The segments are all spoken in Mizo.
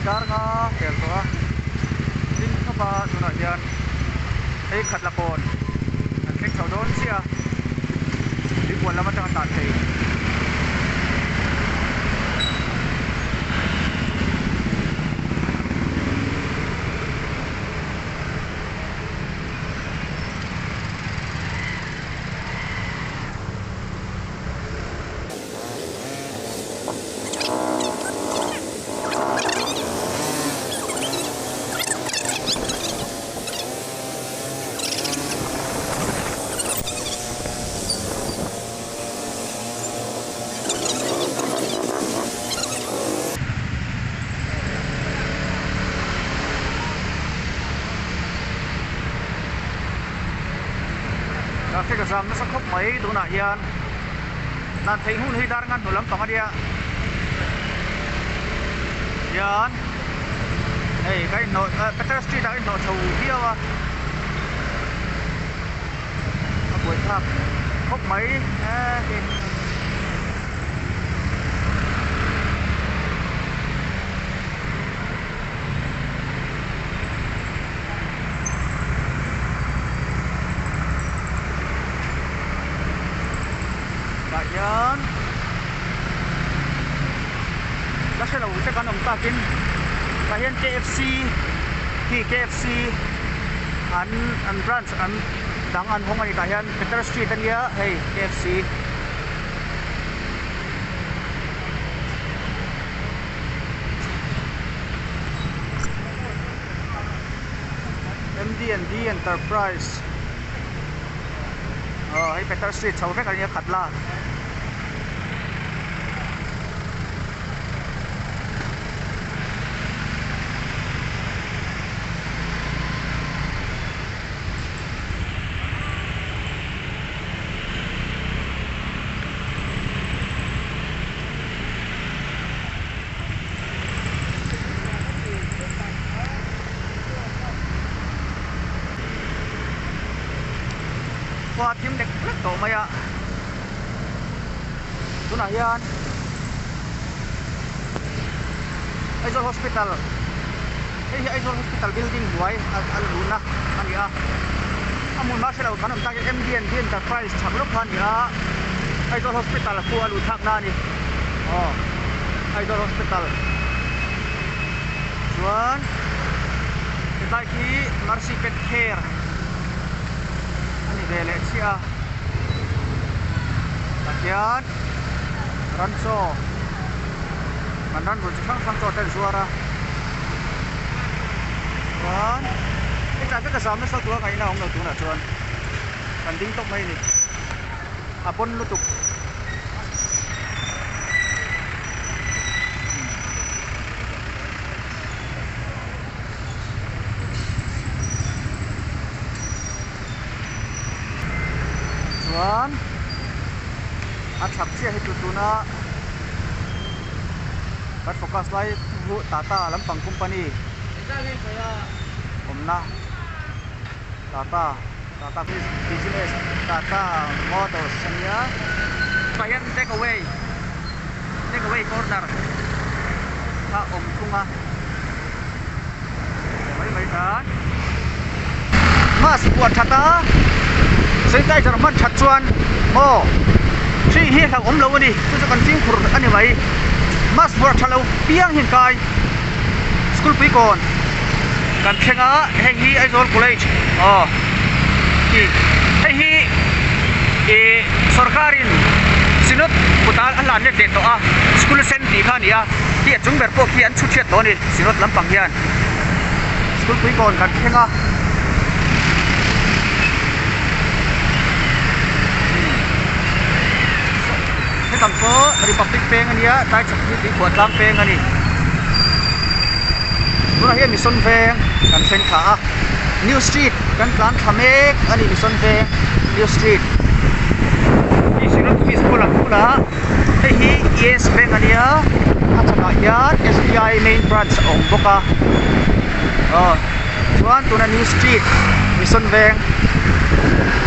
dar nga tel tawh a tin khawp a tunah hian hei khat la kawn an thleng chho dawn chiah a tuipuan lam atanga tlan thei. Traffic a zam nasa khawp mai tunah hian dan theih hun hi dar ngan hnu lampang a nia hian hei ka inhnawh Peter street ah ka inhnawh chho viau a a buaithlak khawp mai he. Tah hian la hre lo te kan awm takin tah hian KFC hi KFC an an branch an dang an hawng a ni tah hian Peter street ania hei KFC. MD&D Enterprise aw hei Peter street chho vek a nia khat la. Khua thim lek lek tawh mai a tunah hian Aizawl hospital hei hi Aizawl hospital building hnuai a luhna a ni a a hmun hma hrelo kan awm tak hi M_D_N_B enterprise chhak lawk kha a ni a Aizawl hospital khu a luh thlak na a ni aw Aizawl hospital chuan hetlai khi Mercy pet care a ni ve leh chiah a tah hian ran chaw an ran run chi hrang hrang chaw te an zuar a chuan hetlai veka zam nasa tur a ngaihna a awm lo tunah chuan kan ding tawp mai a ni a pawn lutuk. Chuan a chhak chiah hi chu tuna kan focus lai chu Tata lampang company awmna Tata Tata business Tata motors a nia tah hian take away take away corner kha a awm thung a mai mai tan mask buah that a sanitizer hman that chuan maw hri hi hlauhawm lo a ni chu chu kan fimkhur a ni mai mask buah tha lo piang hian kai school pui kawn kan thleng a hei hi Aizawl college aw khi hei hi ih sorkar in synod kut a a hlan let leh tawh a school sen tih kha a ni a khi a chung ber pawh khi an chhu chhiat tawh a ni synod lampang hian school pui kawn kan thleng a. Hetang pawh Republic peng a nia tlai chhak hi tuikhuah tlang peng a ni tunah hian Mission veng kan thleng thla a New Street kan tlan thla mek a ni Mission veng New Street hi Synod School ang bulah hei hi Yes Bank a nia a chhakah hian S_B_I main branch a awm bawk a aw chuan tuna New Street Mission veng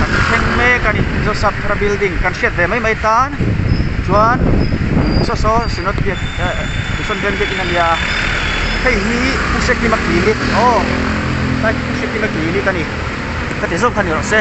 kan thleng mek a ni Joseph Thara building kan hriat ve mai mai tan chuan saw saw Synod biak eh Mission veng biakin a nia. Hei hi Pu Hrekima Clinic aw tlai khi Pu Hrekima Clinic a ni ka ti zawk kha ni rawh se.